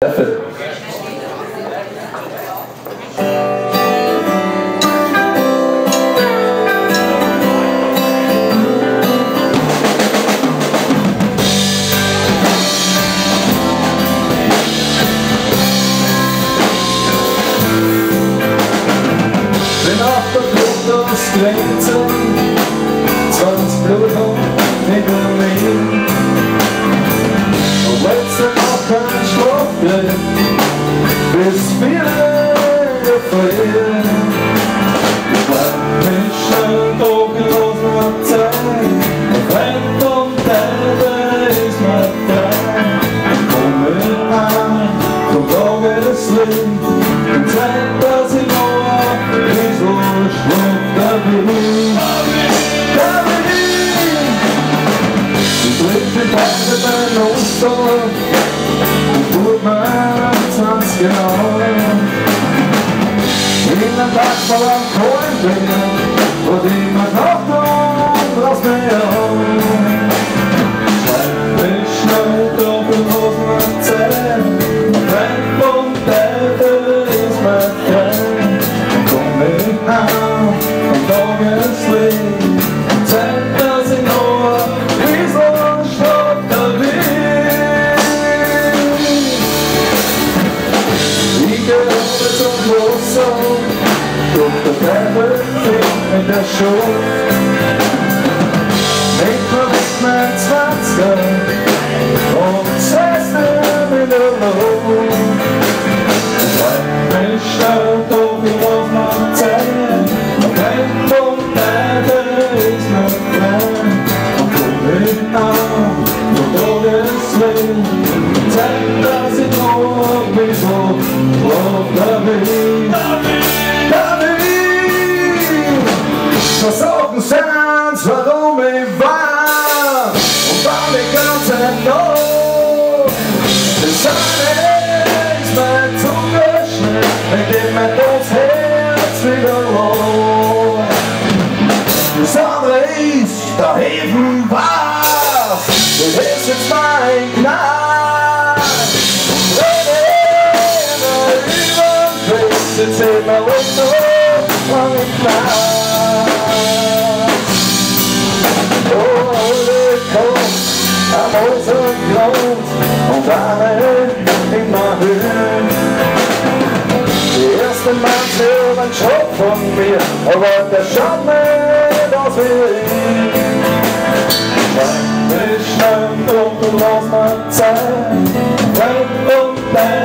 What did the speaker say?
Löffel. Bin auf der Flucht aus Grenzen, 20 Bluthund hinter mir. Und letzte Nacht kein Schlaf gekriegt, bis 4 in der Früh. Ich bleib mich schnell dunkel aus meiner Zeit, Fremd und Teufel ist mir treu. Komm ich heim, komm Tageslicht, und Zeit, dass ich noch ein bisschen Schlaf da bin. Ich triff die Beine beim Ostern und tut mir 20 Jahre. In den Tag voller Kohlenfinger, wo die mir noch und raus mir an. Schreib mich schnell dunkel aus meiner Zeit, Fremd und Teufel ist mein Freund. Komm ich heim am Tageslicht, Zeit, dass ich noch ein bisschen Schlaf da bin. Ich geh runter zum Kloster, doch der Teufel fehlt mit der Schuld. Ich verriss mein 20er und saß in der Luft. Schreib mich schnell dunkel auf meine Zeit, Fremd und Teufel ist mein Freund. Und komm ich an, nur Tageslicht, Zeit, dass ich noch ein bisschen Schlaf da bin. Da bin. Versorgen sind's, warum ich war und war die ganze Nacht. Das ist mein Zunge schnell, mit dem mein das Herz wieder los. Das andere ist, da eben war's, das ist jetzt mein Gnad. Und wenn ich über den Weg sitze, immer runter von dem Glas. Am Rosengrund und alle immer hören. Die erste Mann will einen Schritt von mir, aber der schaut nicht aus wie ich. Schreib mich schnell dunkel aus meiner Zeit, Fremd und Teufel.